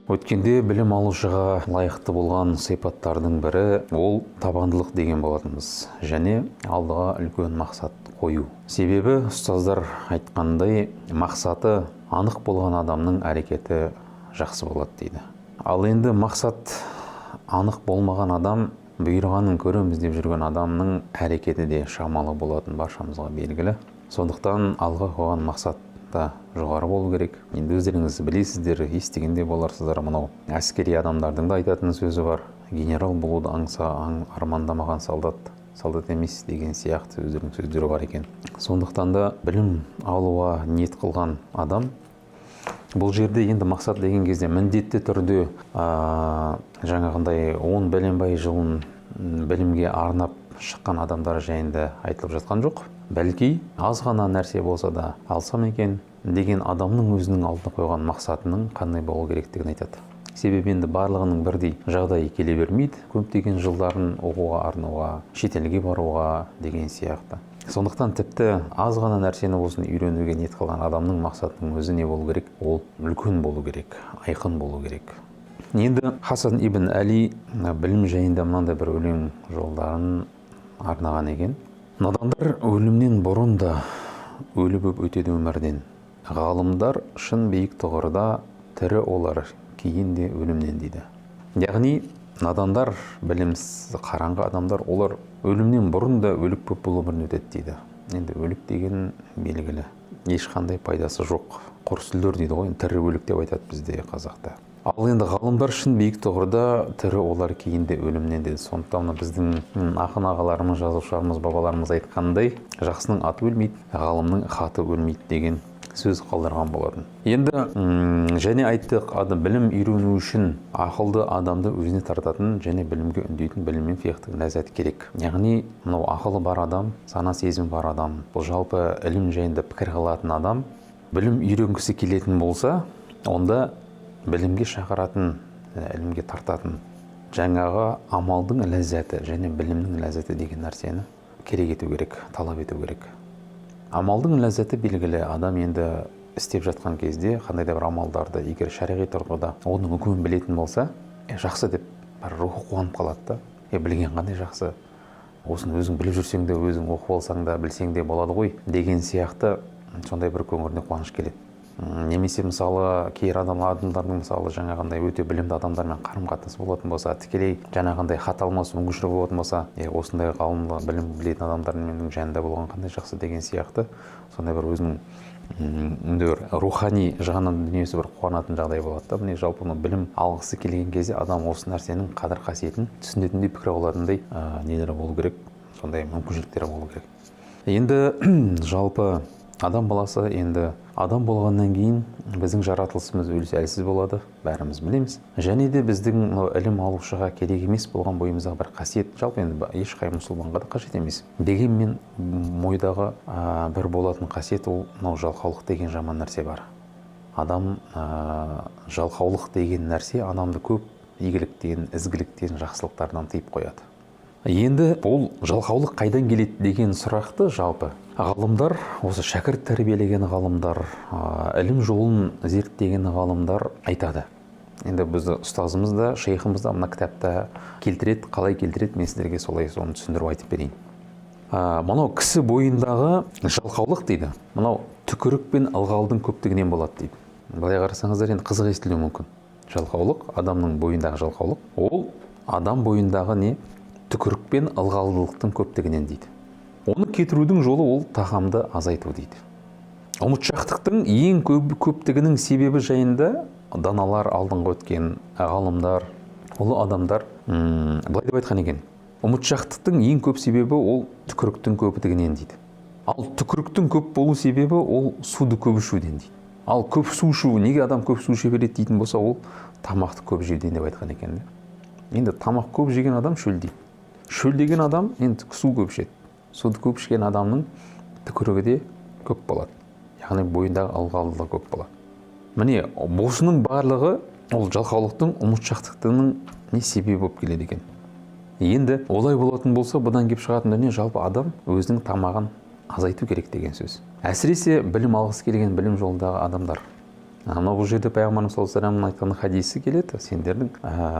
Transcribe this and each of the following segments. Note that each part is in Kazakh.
Өткенде білім алушыға лайықты болған сипаттардың бірі ол табандылық деген болатынбыз және алдыға үлкен мақсат қою. Себебі ұстаздар айтқандай, мақсаты анық болған адамның әрекеті жақсы болады дейді. Ал енді мақсат анық болмаған адам, бұйырғанын көреміз деп жүрген адамның әрекеті де шамалы болатын баршамызға белгілі. Сондықтан алға қойған мақсат та жоғары болу керек. Енді өздеріңіз білесіздер, естіген де боларсыздар, мынау әскери адамдардың да айтатын сөзі бар: генерал болуды аңса, армандамаған солдат солдат емес деген сияқты өздерінің сөздері бар екен. Сондықтан да білім алуға ниет қылған адам бұл жерде енді мақсат деген кезде міндетті түрде жаңағындай 10 бәленбай жылын білімге арнап шыққан адамдар жайында айтылып жатқан жоқ. Бәлки аз ғана нәрсе болса да алсам екен деген адамның өзінің алдына қойған мақсатының қандай болу керектігін айтады. Себебі енді барлығының бірдей жағдайы келе бермейді, көптеген жылдарын оқуға арнауға, шетелге баруға деген сияқты. Сондықтан тіпті аз ғана нәрсені болсын үйренуге ниет қылған адамның мақсатының өзі не болу керек? Ол үлкен болу керек, айқын болу керек. Енді Хасан ибн Әли білім жайында мынандай бір өлең жолдарын арнаған екен: надандар өлімнен бұрын да өлі боп өтеді өмірден, ғалымдар шын биік тұғырда тірі олар кейін де өлімнен дейді. Яғни надандар, білімсіз, қараңғы адамдар, олар өлімнен бұрын да өлік болып бұл өмірден өтеді дейді. Енді өлік деген белгілі, ешқандай пайдасы жоқ, құр сүлдер дейді ғой, тірі өлік деп айтады бізде қазақта. Ал енді ғалымдар шын биік тұғырда тірі олар кейін де өлімнен деді. Сондықтан мына біздің ақын ағаларымыз, жазушыларымыз, бабаларымыз айтқандай, жақсының аты өлмейді, ғалымның хаты өлмейді деген сөз қалдырған болатын. Енді және айттық, адам білім үйрену үшін ақылды адамды өзіне тартатын және білімге үндейтін білім мен фиқһтың ләззаты керек. Яғни мынау ақылы бар адам, сана сезімі бар адам, бұл жалпы ілім жайында пікір қылатын адам білім үйренгісі келетін болса, онда білімге шақыратын, ілімге тартатын жаңағы амалдың ләззаты және білімнің ләззаты деген нәрсені керек ету керек, талап ету керек. Амалдың ләззаты белгілі, адам енді істеп жатқан кезде қандай да бір амалдарды егер шариғи тұрғыда оның үкімін білетін болса, жақсы деп бір рухы қуанып қалады да, білген қандай жақсы, осыны өзің біліп жүрсең де, өзің оқып алсаң да, білсең де болады ғой деген сияқты сондай бір көңіліне қуаныш келеді. Немесе мысалы кейбір адамдардың мысалы жаңағындай өте білімді адамдармен қарым қатынас болатын болса, тікелей жаңағындай хат алмасу мүмкіншілігі болатын болса, осындай ғалым, білім білетін адамдармен жанында болған қандай жақсы деген сияқты сондай бір өзінің бір рухани жағынан дүниесі бір қуанатын жағдай болады да. Міне, жалпы мына білім алғысы келген кезде адам осы нәрсенің қадір қасиетін түсінетіндей, пікір қылатындай нелер болу керек, сондай мүмкіншіліктер болу керек. Енді жалпы адам баласы енді адам болғаннан кейін біздің жаратылысымыз өлсе әлсіз болады, бәріміз білеміз. Және де біздің мынау ілім алушыға керек емес болған бойымыздағы бір қасиет, жалпы енді ешқай мұсылманға да қажет емес, дегенмен бойдағы бір болатын қасиет, ол мынау жалқаулық деген жаман нәрсе бар. Адам жалқаулық деген нәрсе адамды көп игіліктен, ізгіліктен, жақсылықтардан тыйып қояды. Енді бұл жалқаулық қайдан келеді деген сұрақты жалпы ғалымдар, осы шәкірт тәрбиелеген ғалымдар, ілім жолын зерттеген ғалымдар айтады. Енді бізді ұстазымыз да, шейхымыз да мына кітапта келтіреді. Қалай келтіреді, мен сіздерге солай соны түсіндіріп айтып берейін. Мынау кісі бойындағы жалқаулық дейді, мынау түкірік пен ылғалдың көптігінен болады дейді. Былай қарасаңыздар, енді қызық естілуі мүмкін. Жалқаулық, адамның бойындағы жалқаулық, ол адам бойындағы не, түкірік пен ылғалдылықтың көптігінен дейді. Оны кетірудің жолы ол тағамды азайту дейді. Ұмытшақтықтың ең көп көптігінің себебі жайында даналар, алдыңғы өткен ғалымдар, ұлы адамдар былай деп айтқан екен: ұмытшақтықтың ең көп себебі ол түкіріктің көптігінен дейді. Ал түкіріктің көп болу себебі ол суды көп ішуден дейді. Ал көп су ішу, неге адам көп су іше береді дейтін болса, ол тамақты көп жеуден деп айтқан екен да. Енді тамақ көп жеген адам шөлдейді, шөлдеген адам енді су көп ішеді, суды көп ішкен адамның түкірігі де көп болады, яғни бойындағы ылғалдылығы көп болады. Міне, осының барлығы ол жалқаулықтың, ұмытшақтықтың не себебі болып келеді екен. Енді олай болатын болса, бұдан келіп шығатын дүние, жалпы адам өзінің тамағын азайту керек деген сөз. Әсіресе білім алғысы келген, білім жолындағы адамдар. Мынау бұл жерде пайғамбарымыз саллаллаху алейхи вассаламның айтқан хадисі келеді: сендердің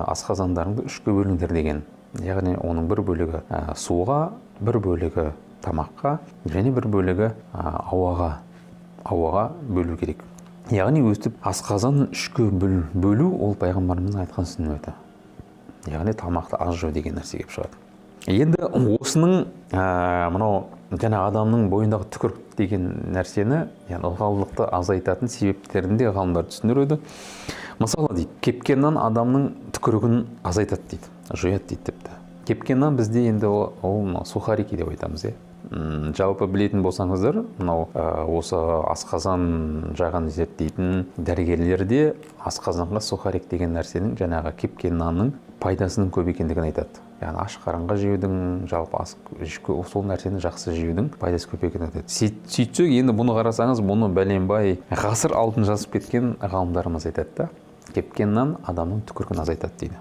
асқазандарыңды үшке бөліңдер деген. Яғни оның бір бөлігі суға, бір бөлігі тамаққа және бір бөлігі ауаға бөлу керек. Яғни өстіп асқазанын үшке бөлу ол пайғамбарымыздың айтқан сүннеті, яғни тамақты аз жеу деген нәрсе келіп шығады. Енді осының мынау жаңа адамның бойындағы түкірік деген нәрсені, яғни ылғалдылықты азайтатын себептерін де ғалымдар түсіндіреді. Мысалы дейді, кепкен нан адамның түкірігін азайтады дейді, жояды дейді тіпті. Кепкен нан бізде енді ол мынау сухарики деп айтамыз, иә. Жалпы білетін болсаңыздар, мынау осы асқазан жағын зерттейтін дәрігерлер де асқазанға сухарик деген нәрсенің, жаңағы кепкен нанның пайдасының көп екендігін айтады. Яғни аш қарынға жеудің, жалпы ас сол нәрсені жақсы жеудің пайдасы көп екенін айтады. Сөйтсек енді бұны қарасаңыз, бұны бәленбай ғасыр алдын жазып кеткен ғалымдарымыз айтады да, кепкен нан адамның түкірігін азайтады дейді.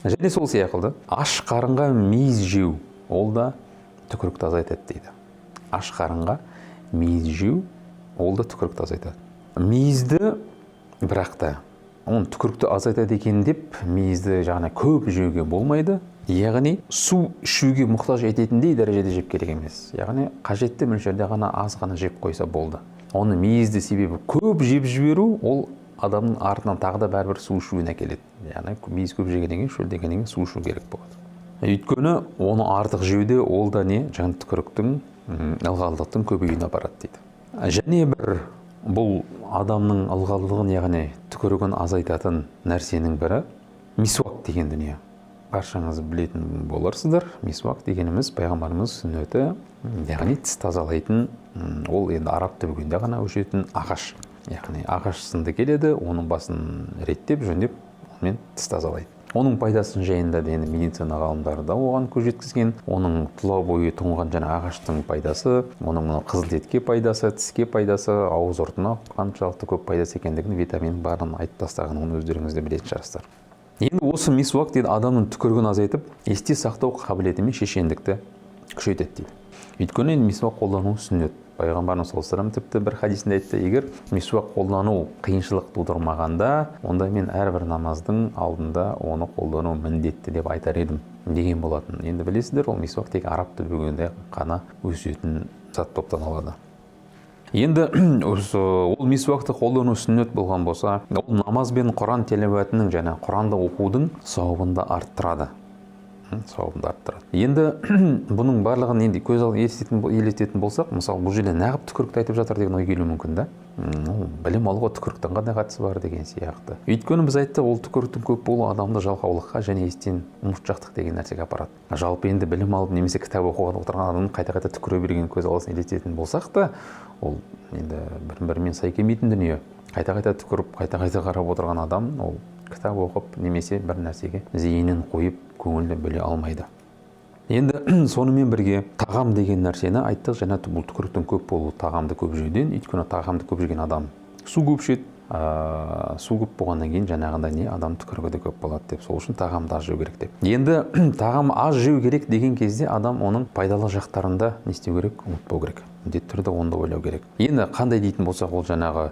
Және сол сияқты аш қарынға мейіз жеу, ол да түкірікті азайтады дейді. Аш қарынға мейіз жеу, ол да түкірікті азайтады. Мейізді бірақ та оны түкірікті азайтады екен деп мейізді жаңағы көп жеуге болмайды. Яғни су ішуге мұқтаж ететіндей дәрежеде жеп керек емес, яғни қажетті мөлшерде ғана, аз ғана жеп қойса болды оны. Мейізді себебі көп жеп жіберу ол адамның артынан тағы да бәрібір су ішуіне әкеледі. Яғни мейіз көп жегеннен кейін, шөлдегеннен кейін су ішу керек болады. Өйткені оны артық жеуде ол да не, жаңа түкіріктің, ылғалдықтың көбеюіне апарады дейді. Және бір бұл адамның ылғалдығын, яғни түкірігін азайтатын нәрсенің бірі мисуак деген дүние. Баршаңыз білетін боларсыздар, мисуак дегеніміз пайғамбарымыз сүннеті, яғни тіс тазалайтын, ол енді араб түбегінде ғана өсетін ағаш, яғни ағаш сынды келеді, оның басын реттеп, жөндеп, онымен тіс тазалайды. Оның пайдасын жайында да енді медицина ғалымдары да оған көз жеткізген. Оның тұла бойы тұнған жаңа ағаштың пайдасы, оның мынау қызыл етке пайдасы, тіске пайдасы, ауыз ұртына қаншалықты көп пайдасы екендігін, витамин барын айтып тастаған, оны өздеріңіз де білетін шығарсыздар. Енді осы мисуак дейді адамның түкірігін азайтып, есте сақтау қабілеті мен шешендікті күшейтеді дейді. Өйткені енді мисуак қолдану сүннет. Пайғамбарымыз саллаллаху алейхи вассалам тіпті бір хадисінде айтты: егер мисуак қолдану қиыншылық тудырмағанда, онда мен әрбір намаздың алдында оны қолдану міндетті деп айтар едім деген болатын. Енді білесіздер, ол мисуак тек араб түбегінде ғана өсетін зат болып саналады. Енді осы ол мисуакты қолдану сүннет болған болса, ол намаз бен құран тәлауатының және құранды оқудың сауабын да арттырады. Сауабын да арттырады. Енді бұның барлығын енді көз алдына елестетін болсақ, мысалы, бұл жерде неғып түкірікті айтып жатыр деген ой келуі мүмкін да. Ол білім алуға түкіріктің қандай қатысы бар деген сияқты. Өйткені біз айттық, ол түкіріктің көп болуы адамды жалқаулыққа және естен ұмытшақтық деген нәрсеге апарады. Жалпы енді білім алып немесе кітап оқуға отырған адамның қайта қайта түкіре берген көз алдына елестететін болсақ та, ол енді бір бірімен сай келмейтін дүние. Қайта қайта түкіріп, қайта қайта қарап отырған адам ол кітап оқып немесе бір нәрсеге зейінін қойып, көңілді бөле алмайды. Енді сонымен бірге тағам деген нәрсені айттық. Және бұл түкіріктің көп болуы тағамды көп жеуден. Өйткені тағамды көп жеген адам су көп ішеді, су көп болғаннан кейін жаңағындай не, адам түкірігі де көп болады деп, сол үшін тағамды аз жеу керек деп. Енді тағам аз жеу керек деген кезде адам оның пайдалы жақтарын да не істеу керек, ұмытпау керек, міндетті түрде оны да ойлау керек. Енді қандай дейтін болсақ, ол жаңағы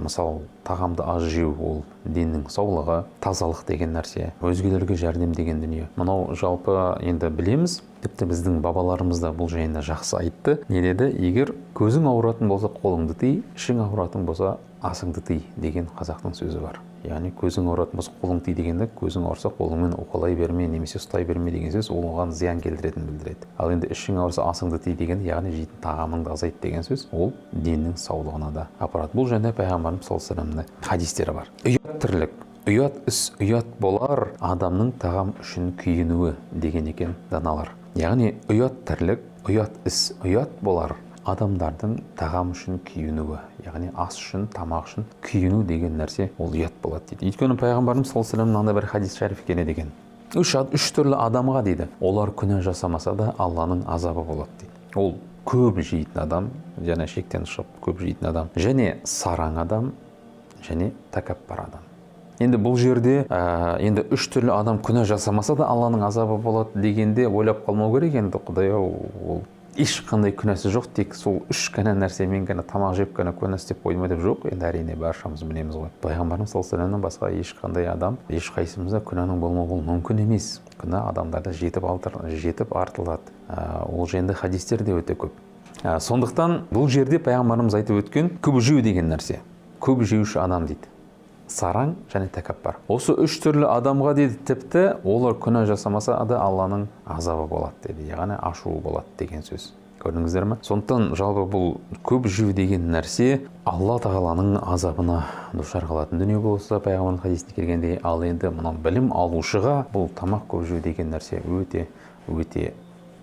мысалы, тағамды аз жеу ол деннің саулығы, тазалық деген нәрсе, өзгелерге жәрдем деген дүние. Мынау жалпы енді білеміз, тіпті біздің бабаларымыз да бұл жайында жақсы айтты. Не деді? Егер көзің ауыратын болса, қолыңды тый, ішің ауыратын болса, асыңды тый деген қазақтың сөзі бар. Яғни көзің ауыратын болса, қолың тый дегенде, көзің ауырса, қолыңмен уқалай берме немесе ұстай берме деген сөз, ол оған зиян келтіретінін білдіреді. Ал енді ішің ауырса, асыңды тый деген, яғни жейтін тағамыңды азайт деген сөз, ол деннің саулығына да апарады. Бұл жайында пайғамбарымыз саллаллаху алейхи вассаламның хадистері бар. Ұят тірлік, ұят іс, ұят болар адамның тағам үшін күйінуі деген екен даналар. Яғни ұят тірлік, ұят іс, ұят болар адамдардың тағам үшін күйінуі, яғни ас үшін, тамақ үшін күйіну деген нәрсе ол ұят болады дейді. Өйткені пайғамбарымыз саллаллаху алейхи вассалам мынандай бір хадис шәриф келеді екен: үш түрлі адамға дейді, олар күнә жасамаса да, Алланың азабы болады дейді. Ол көп жейтін адам, және шектен шығып көп жейтін адам, және сараң адам, және тәкаппар адам. Енді бұл жерде енді үш түрлі адам күнә жасамаса да, Алланың азабы болады дегенде ойлап қалмау керек енді, құдай ау, ол Ешқандай күнәсі жоқ, тек сол үш ғана нәрсемен ғана, тамақ жеп қана күнә істеп қойды ма деп. Жоқ, енді әрине баршамыз білеміз ғой, пайғамбарымыз саллаллаху алейхи вассаламнан басқа ешқандай адам, ешқайсымызда күнәнің болмауы мүмкін емес. Күнә адамдарда жетіп, жетіп артылады. Ол жайында хадистер де өте көп. Сондықтан бұл жерде пайғамбарымыз айтып өткен көп жеу деген нәрсе, көп жеуші адам дейді, сараң және тәкаппар, осы үш түрлі адамға дейді, тіпті олар күнә жасамаса да, Алланың азабы болады деді, яғни ашуы болады деген сөз. Көрдіңіздер ме? Сондықтан жалпы бұл көп жеу деген нәрсе Алла тағаланың азабына душар қылатын дүние болса, пайғамбардың хадисінде келгендей, ал енді мынау білім алушыға бұл тамақ көп жеу деген нәрсе өте өте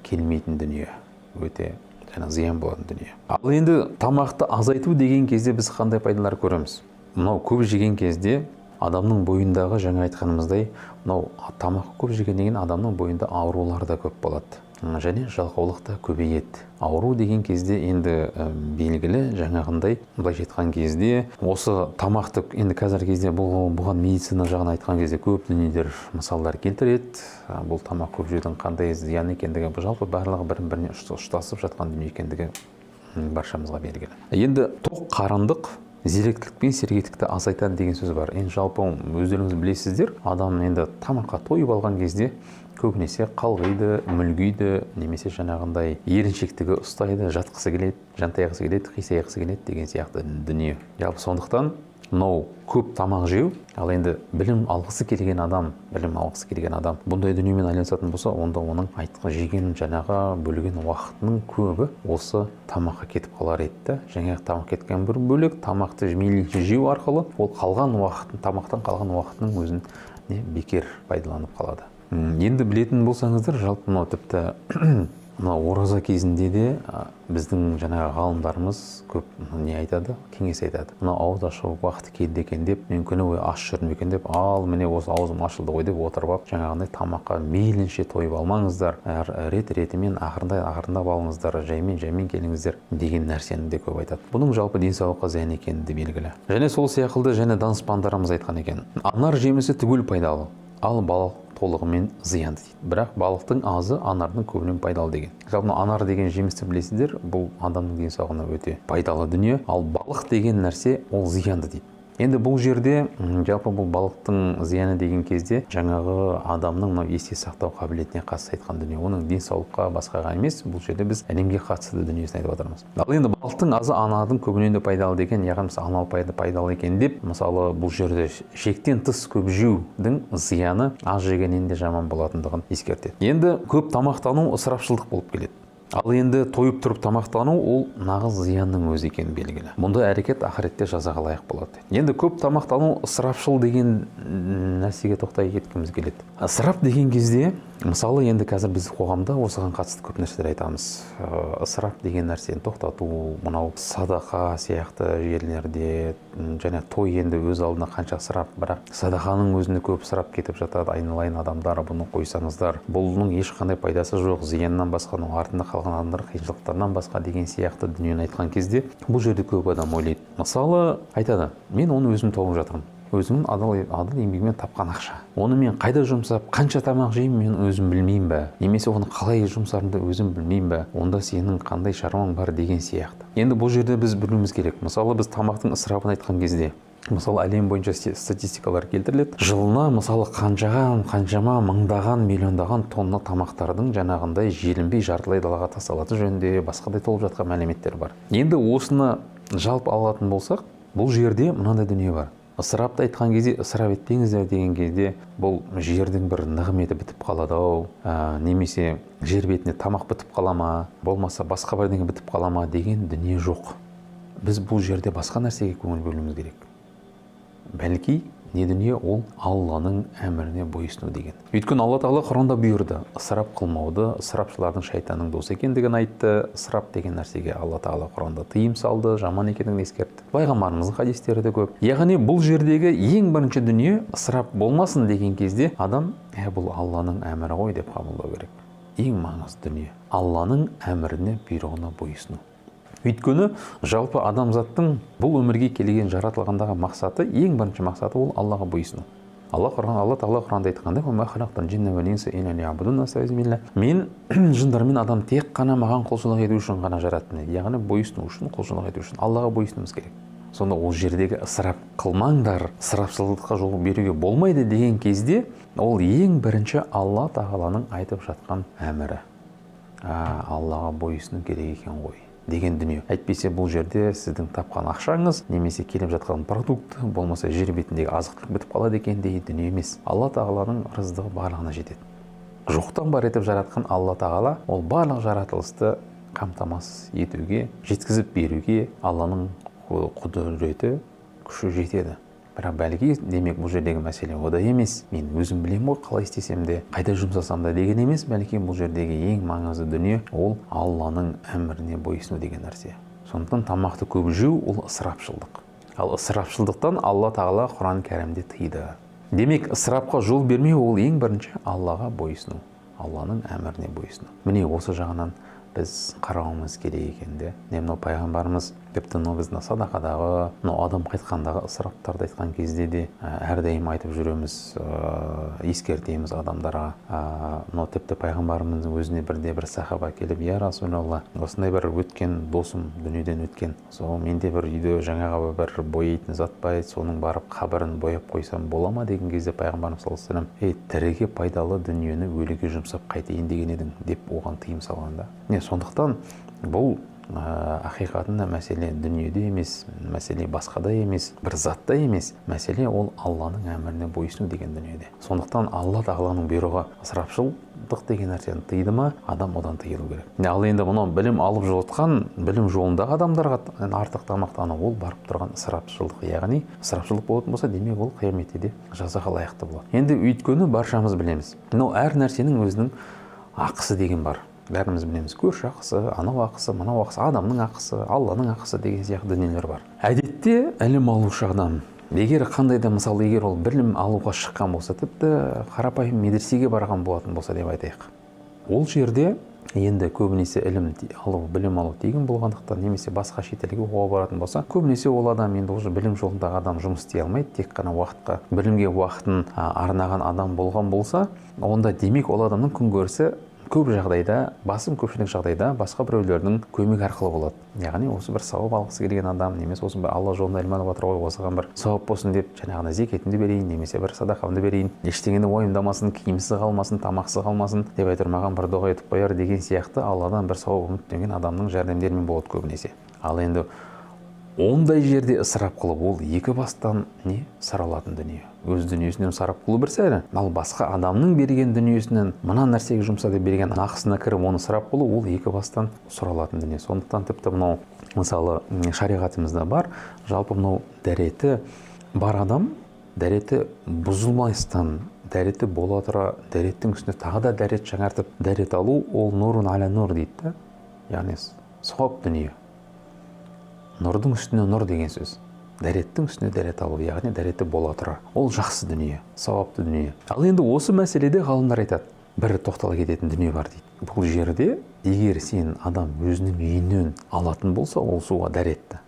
келмейтін дүние, өте жаңа зиян болатын дүние. Ал енді тамақты азайту деген кезде біз қандай пайдалар көреміз? Мынау көп жеген кезде адамның бойындағы, жаңа айтқанымыздай, мынау тамақ көп жегеннен кейін адамның бойында аурулар да көп болады және жалқаулық та көбейеді. Ауру деген кезде енді белгілі, жаңағындай, былайша айтқан кезде, осы тамақты енді қазіргі кезде бұған медицина жағын айтқан кезде көп дүниелер, мысалдар келтіреді. Бұл тамақ көп жеудің қандай зиян екендігі, бұл жалпы барлығы бір біріне ұштасып жатқан дүние екендігі баршамызға белгілі. Енді тоқ қарындық зеректілік пен сергектікті азайтады деген сөз бар. Енді жалпы өздеріңіз білесіздер, адам енді тамаққа тойып алған кезде көбінесе қалғиды, мүлгиді немесе жаңағындай еріншектігі ұстайды, жатқысы келеді, жантайғысы келеді, қисайғысы келеді деген сияқты дүние. Жалпы сондықтан мынау көп тамақ жеу, ал енді білім алғысы келген адам, білім алғысы келген адам бұндай дүниемен айналысатын болса, онда оның айтқан жеген, жаңағы бөлген уақытының көбі осы тамаққа кетіп қалар еді да. Жаңағы тамақ кеткен бір бөлек, тамақты мейлінше жеу арқылы ол қалған уақытын, тамақтан қалған уақытының өзін не бекер пайдаланып қалады. Енді білетін болсаңыздар, жалпы мынау тіпті мынау ораза кезінде де біздің жаңағы ғалымдарымыз көп не айтады, кеңес айтады. Мынау ауыз ашу уақыты келді екен деп, мен күні бойы аш жүрдім екен деп, ал міне осы аузым ашылды ғой деп отырып алып, жаңағындай тамаққа мейлінше тойып алмаңыздар, рет ретімен ақырындай ақырындап алыңыздар, жаймен жаймен келіңіздер деген нәрсені де көп айтады. Бұның жалпы денсаулыққа зиян екені де белгілі. Және сол сияқты және данышпандарымыз айтқан екен: анар жемісі түгел пайдалы, ал балық толығымен зиянды дейді, бірақ балықтың азы анардың көбінен пайдалы деген. Жалпы анар деген жемісті білесіздер, бұл адамның денсаулығына өте пайдалы дүние, ал балық деген нәрсе ол зиянды дейді. Енді бұл жерде жалпы бұл балықтың зияны деген кезде жаңағы адамның мынау есте сақтау қабілетіне қатысты айтқан дүние, оның денсаулыққа, басқаға емес, бұл жерде біз әлемге қатысты дүниесін айтып жатырмыз. Ал енді балықтың азы анардың көбінен де пайдалы деген, яғни мысалы анау пайдалы екен деп, мысалы бұл жерде шектен тыс көп жеудің зияны аз жегеннен де жаман болатындығын ескертеді. Енді көп тамақтану ысырапшылдық болып келеді, ал енді тойып тұрып тамақтану ол нағыз зиянның өзі екені белгілі. Мұндай әрекет ақыретте жазаға лайық болады. Енді көп тамақтану ысырапшыл деген нәрсеге тоқтай кеткіміз келеді. Ысырап деген кезде, мысалы, енді қазір біз қоғамда осыған қатысты көп нәрселер айтамыз. Ысырап деген нәрсені тоқтату, мынау садақа сияқты жерлерде және той енді өз алдына қанша ысырап, бірақ садақаның өзінде көп ысырап кетіп жатады. Айналайын адамдар, бұны қойсаңыздар, бұның ешқандай пайдасы жоқ, зияннан басқа, мынау артында қалған адамдар қиыншылықтарынан басқа деген сияқты дүниені айтқан кезде бұл жерде көп адам ойлайды. Мысалы, айтады: мен оны өзім тауып жатырмын, өзімнің адал еңбегіммен тапқан ақша, оны мен қайда жұмсап, қанша тамақ жеймін, мен өзім білмеймін бе, немесе оны қалай жұмсарымды өзім білмеймін бе, онда сенің қандай шаруаң бар деген сияқты. Енді бұл жерде біз білуіміз керек, мысалы, біз тамақтың ысырабын айтқан кезде, мысалы, әлем бойынша статистикалар келтіріледі, жылына мысалы қаншаған, қаншама мыңдаған, миллиондаған тонна тамақтардың жаңағындай желінбей жартылай далаға тасталаты жөнінде, басқадай толып жатқан мәліметтер бар. Енді осыны жалпы алатын болсақ, бұл жерде мынандай дүние бар. Ысырапты айтқан кезде, ысырап етпеңіздер деген кезде, бұл жердің бір нығметі бітіп қалады ау, немесе жер бетінде тамақ бітіп қала ма, болмаса басқа бірдеңе бітіп қала ма деген дүние жоқ. Біз бұл жерде басқа нәрсеге көңіл бөлуіміз керек. Бәлки не дүние ол? Алланың әміріне бойұсыну деген. Өйткені Алла тағала Құранда бұйырды ысырап қылмауды, ысырапшылардың шайтанның досы екендігін айтты. Ысырап деген нәрсеге Алла тағала Құранда тыйым салды, жаман екендігін ескертті. Пайғамбарымыздың хадистері де көп. Яғни бұл жердегі ең бірінші дүние, ысырап болмасын деген кезде адам бұл Алланың әмірі ғой деп қабылдау керек. Ең маңызды дүние — Алланың әміріне, бұйрығына бойұсыну. Өйткені жалпы адамзаттың бұл өмірге келген, жаратылғандағы мақсаты, ең бірінші мақсаты ол Аллаға бойұсыну. Алла Құран, Алла Тағала Құранда айтқандай: «Мен жындар мен адам тек қана маған құлшылық ету үшін ғана жараттым», – дейді. Яғни бойұсыну үшін, құлшылық ету үшін Аллаға бойұсынуымыз керек. Сонда ол жердегі «ысырап қылмаңдар, ысырапшылдыққа жол беруге болмайды» деген кезде, ол ең бірінші Алла Тағаланың айтып жатқан әмірі. Аллаға бойұсыну керек екен ғой деген дүние. Әйтпесе бұл жерде сіздің тапқан ақшаңыз немесе келіп жатқан продукт, болмаса жер бетіндегі азық түлік бітіп қалады екен деген дүние емес. Алла Тағаланың ырыздығы барлығына жетеді. Жоқтан бар етіп жаратқан Алла Тағала, ол барлық жаратылысты қамтамасыз етуге, жеткізіп беруге Алланың құдіреті, күші жетеді. Бірақ бәлки, демек, бұл жердегі мәселе ода емес, мен өзім білемін ғой, қалай істесем де, қайда жұмсасам да деген емес. Бәлки, бұл жердегі ең маңызды дүние ол Алланың әміріне бойұсыну деген нәрсе. Сондықтан тамақты көп жеу ол ысырапшылдық. Ал ысырапшылдықтан Алла Тағала Құран Кәрімде тыйды. Демек, ысырапқа жол бермеу ол ең бірінші Аллаға бойұсыну, Алланың әміріне бойұсыну. Міне, осы жағынан біз қарауымыз керек екен де. Не, мынау пайғамбарымыз тіпті мынау біз мына садақадағы, мынау адам қайтқандағы ысыраптарды айтқан кезде де әрдайым айтып жүреміз, ескертеміз адамдарға. Мынау тіпті пайғамбарымыздың өзіне бірде бір сахаба келіп: «Я Расулалла, осындай бір өткен досым дүниеден өткен, сол менде бір үйде жаңағы бір бояйтын зат бар еді, соның барып қабірін бояп қойсам бола ма?» – деген кезде, пайғамбарымыз саллаллаху алейхи вассалам: «Ей, тіріге пайдалы дүниені өліге жұмсап қайтейін деген едің», – деп оған тыйым салған да. Не, сондықтан бұл ақиқатында мәселе дүниеде емес, мәселе басқада емес, бір затта емес, мәселе ол Алланың әміріне бойұсыну деген дүниеде. Сондықтан Алла Тағаланың бұйрығы ысырапшылдық деген нәрсені тыйды ма, адам одан тыйылу керек. Ал енді мынау білім алып жатқан, білім жолындағы адамдарға артық тамақтану ол барып тұрған ысырапшылдық. Яғни ысырапшылдық болатын болса, демек, ол қияметте де жазаға лайықты болады енді. Өйткені баршамыз білеміз, мынау әр нәрсенің өзінің ақысы деген бар. Бәріміз білеміз: көрші ақысы, анау ақысы, мынау ақысы, адамның ақысы, Алланың ақысы деген сияқты дүниелер бар. Әдетте ілім алушы адам егер қандай да, мысалы, егер ол білім алуға шыққан болса, тіпті қарапайым медресеге барған болатын болса деп айтайық, ол жерде енді көбінесе ілім алу, білім алу тегін болғандықтан немесе басқа шетелге оқуға баратын болса, көбінесе ол адам енді уже білім жолындағы адам жұмыс істей алмайды, тек қана уақытқа, білімге уақытын арнаған адам болған болса, онда, демек, ол адамның күнкөрісі көп жағдайда, басым көпшілік жағдайда басқа біреулердің көмегі арқылы болады. Яғни осы бір сауап алғысы келген адам немесе осы бір Алла жолында ілім алып жатыр ғой, осыған бір сауап болсын деп, жаңағыдай зекетімді берейін немесе бір садақамды берейін, ештеңені уайымдамасын, киімсіз қалмасын, тамақсыз қалмасын деп, әйтеуір маған бір дұға етіп қояр деген сияқты Алладан бір сауап үміттенген адамның жәрдемдерімен болады көбінесе. Ал енді ондай жерде ысырап қылып, ол екі бастан не саралатын дүние. Өз дүниесінен ысырап қылу бір сәрі, ал басқа адамның берген дүниесінен, мына нәрсеге жұмса деп берген ақысына кіріп, оны ысырап қылу ол екі бастан сұралатын дүние. Сондықтан тіпті мынау, мысалы, шариғатымызда бар, жалпы мынау дәреті бар адам дәреті бұзылмастан, дәреті бола тұра, дәреттің үстіне тағы да дәрет жаңартып, дәрет алу ол нурун аля нур дейді да, яғни сауап дүние, нұрдың үстіне нұр деген сөз. Дәреттің үстіне дәрет алу, яғни дәреті бола тұра, ол жақсы дүние, сауапты дүние. Ал енді осы мәселеде ғалымдар айтады, бір тоқтала кететін дүние бар дейді. Бұл жерде егер сен адам өзінің үйінен алатын болса ол суға дәретті,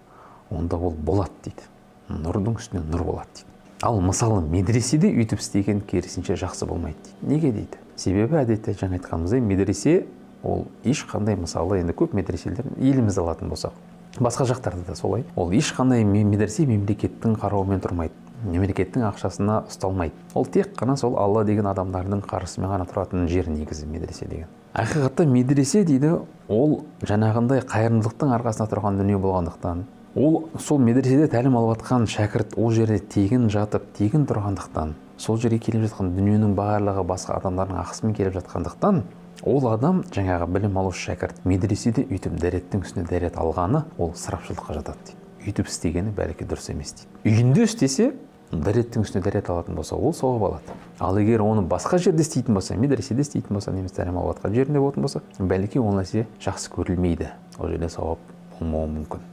онда ол болады дейді, нұрдың үстіне нұр болады дейді. Ал мысалы, медреседе өйтіп істеген керісінше жақсы болмайды дейді. Неге дейді? Себебі әдетте, жаңа айтқанымыздай, медресе ол ешқандай, мысалы, енді көп медреселер елімізді алатын болсақ, басқа жақтарда да солай, ол ешқандай медресе мемлекеттің қарауымен тұрмайды, мемлекеттің ақшасына ұсталмайды. Ол тек қана сол Алла деген адамдардың қаржысымен ғана тұратын жер негізі медресе деген. Ақиқатта медресе дейді, ол жаңағындай қайырымдылықтың арқасында тұрған дүние болғандықтан, ол сол медреседе тәлім алып жатқан шәкірт ол жерде тегін жатып, тегін тұрғандықтан, сол жерге келіп жатқан дүниенің барлығы басқа адамдардың ақысымен келіп жатқандықтан, ол адам, жаңағы білім алушы шәкірт медреседе өйтіп дәреттің үстіне дәрет алғаны ол ысырапшылдыққа жатады дейді. Өйтіп істегені бәлки дұрыс емес дейді. Үйінде істесе, дәреттің үстіне дәрет алатын болса, ол сауап алады. Ал егер оны басқа жерде істейтін болса, медреседе істейтін болса немесе тәлім алып жатқан жерінде болатын болса, бәлки ол нәрсе жақсы көрілмейді, ол жерде сауап болмауы мүмкін.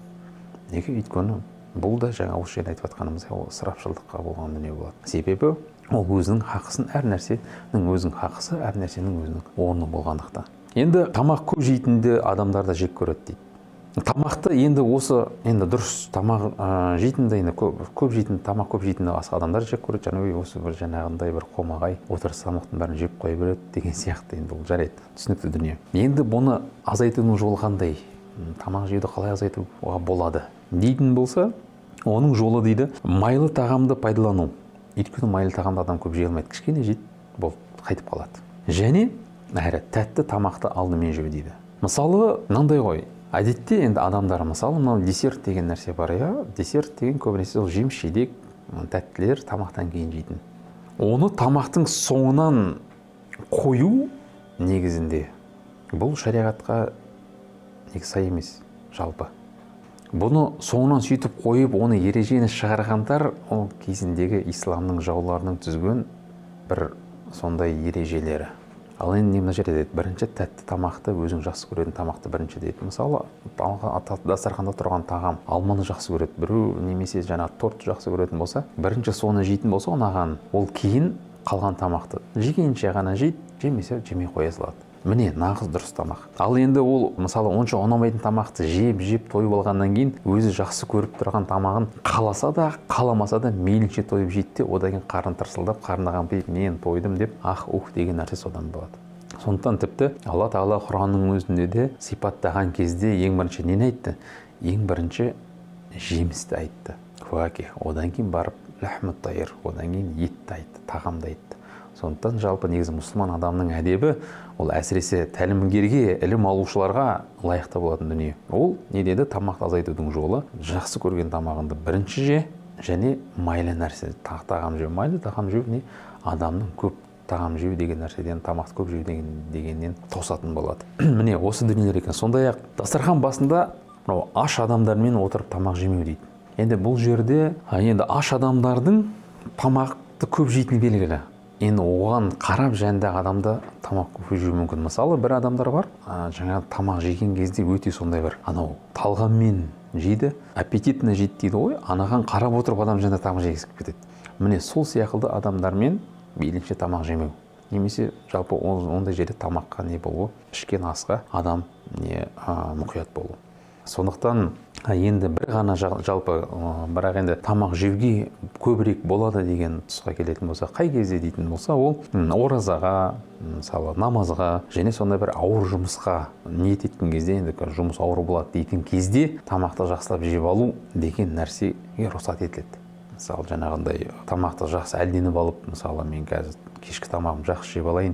Неге? Өйткені бұл да жаңа осы жерде айтып жатқанымыздай, ол ысырапшылдыққа болған дүние болады. Себебі ол өзінің хақысын, әр нәрсенің өзінің хақысы, әр нәрсенің өзінің орны болғандықтан. Енді тамақ көп жейтінді адамдар да жек көреді дейді. Тамақты енді осы енді дұрыс тамақ жейтінді енді көп жейтін, тамақ көп жейтін адамдар жек көреді. Жаңа осы бір жаңағындай бір қомағай отырыс тамақтың бәрін жеп қоя береді деген сияқты. Енді ол жарайды, түсінікті дүние. Енді бұны азайтудың жолы қандай? Тамақ жеуді қалай азайтуға болады дейтін болса, оның жолы дейді майлы тағамды пайдалану. Өйткені майлы тағамды адам көп жей алмайды, кішкене жейді, болды, қайтып қалады. Және әрі тәтті тамақты алдымен жеу дейді. Мысалы, мынандай ғой, әдетте енді адамдар, мысалы, мынау десерт деген нәрсе бар, иә. Десерт деген көбінесе ол жеміс жидек, тәттілер тамақтан кейін жейтін. Оны тамақтың соңынан қою негізінде бұл шариғатқа негізі сай емес. Жалпы бұны соңынан сөйтіп қойып, оны ережені шығарғандар ол кезіндегі исламның жауларының түзген бір сондай ережелері. Ал енді мына жерде дейді, бірінші тәтті тамақты, өзің жақсы көретін тамақты бірінші дейді. Мысалы, дастарханда тұрған тағам, алманы жақсы көреді біреу немесе жаңағы тортты жақсы көретін болса, бірінші соны жейтін болса ұнаған, ол кейін қалған тамақты жегенше ғана жейді, жемесе жемей қоя салады. Міне, нағыз дұрыс тамақ. Ал енді ол, мысалы, онша ұнамайтын тамақты жеп жеп тойып алғаннан кейін өзі жақсы көріп тұрған тамағын қаласа да, қаламаса да мейлінше тойып жейді де, одан кейін қарны тырсылдап, қарны қампиып, мен тойдым деп, ах ух деген нәрсе содан болады. Сондықтан тіпті Алла Тағала Құранның өзінде де сипаттаған кезде ең бірінші нені айтты? Ең бірінші жемісті айтты, фуаких, одан кейін барып ләхмут тайр, одан кейін етті айтты, тағамды айтты. Сондықтан жалпы негізі мұсылман адамның әдебі, ол әсіресе тәлімгерге, ілім алушыларға лайықты болатын дүние. Ол не деді? Тамақты азайтудың жолы: жақсы көрген тамағыңды бірінші же және майлы нәрсе тағам жеу. Майлы тағам жеу не адамның көп тағам жеу деген нәрседен, тамақты көп жеу дегеннен тосатын болады. Міне, осы дүниелер екен. Сондай ақ дастархан басында мынау аш адамдармен отырып тамақ жемеу дейді. Енді бұл жерде енді аш адамдардың тамақты көп жейтіні белгілі. Енді оған қарап жанындағы адамда тамақ көп жеуі мүмкін. Мысалы, бір адамдар бар, жаңағы тамақ жеген кезде өте сондай бір анау талғаммен жейді, аппетитно жейді дейді ғой. Анаған қарап отырып адам жанында тамақ жегісі келіп кетеді. Міне, сол сияқты адамдармен мейлінше тамақ жемеу немесе жалпы ондай жерде тамаққа не болу, ішкен асқа адам не мұқият болу. Сондықтан енді бір ғана жалпы, бірақ енді тамақ жеуге көбірек болады деген тұсқа келетін болса, қай кезде дейтін болса, ол оразаға, мысалы, намазға және сондай бір ауыр жұмысқа ниет еткен кезде, енді жұмыс ауыр болады дейтін кезде тамақты жақсылап жеп алу деген нәрсеге рұқсат етіледі. Мысалы, жаңағындай тамақты жақсы әлденіп алып, мысалы, мен қазір кешкі тамағымды жақсы жеп алайын,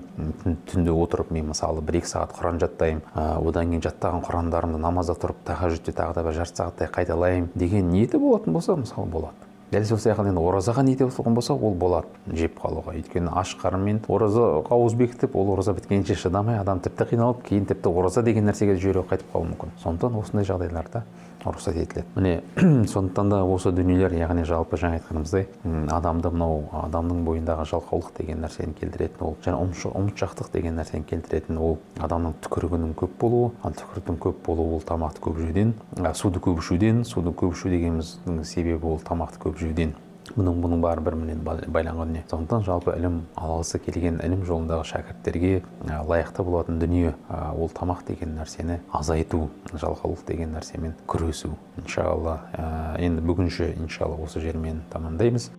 түнде отырып мен, мысалы, 1-2 сағат құран жаттаймын, одан кейін жаттаған құрандарымды намазда тұрып, тахажжудте тағы да бір жарты сағаттай қайталаймын деген ниеті болатын болса, мысалы, болады. Дәл сол сияқты енді оразаға ниеті болған болса, ол болады жеп қалуға. Өйткені аш қарынмен оразаға ауыз бекітіп, ол ораза біткенше шыдамай адам тіпті қиналып, кейін тіпті ораза деген нәрсеге жүрегі қайтып қалуы мүмкін. Сондықтан осындай жағдайларда рұқсат етіледі. Міне, сондықтан да осы дүниелер, яғни жалпы жаңа айтқанымыздай, адамды мынау адамның бойындағы жалқаулық деген нәрсені келтіретін, ол және ұмытшақтық деген нәрсені келтіретін, ол адамның түкірігінің көп болуы. Ал түкіріктің көп болуы ол тамақты көп жеуден, суды көп ішуден. Суды көп ішу дегеніміздің себебі ол тамақты көп жеуден. Бұның бәрі бір бірімен байланған дүние. Сондықтан жалпы ілім алғысы келген, ілім жолындағы шәкірттерге лайықты болатын дүние, ол тамақ деген нәрсені азайту, жалқаулық деген нәрсемен күресу. Иншалла, енді бүгінше, иншалла, осы жермен тамамдаймыз.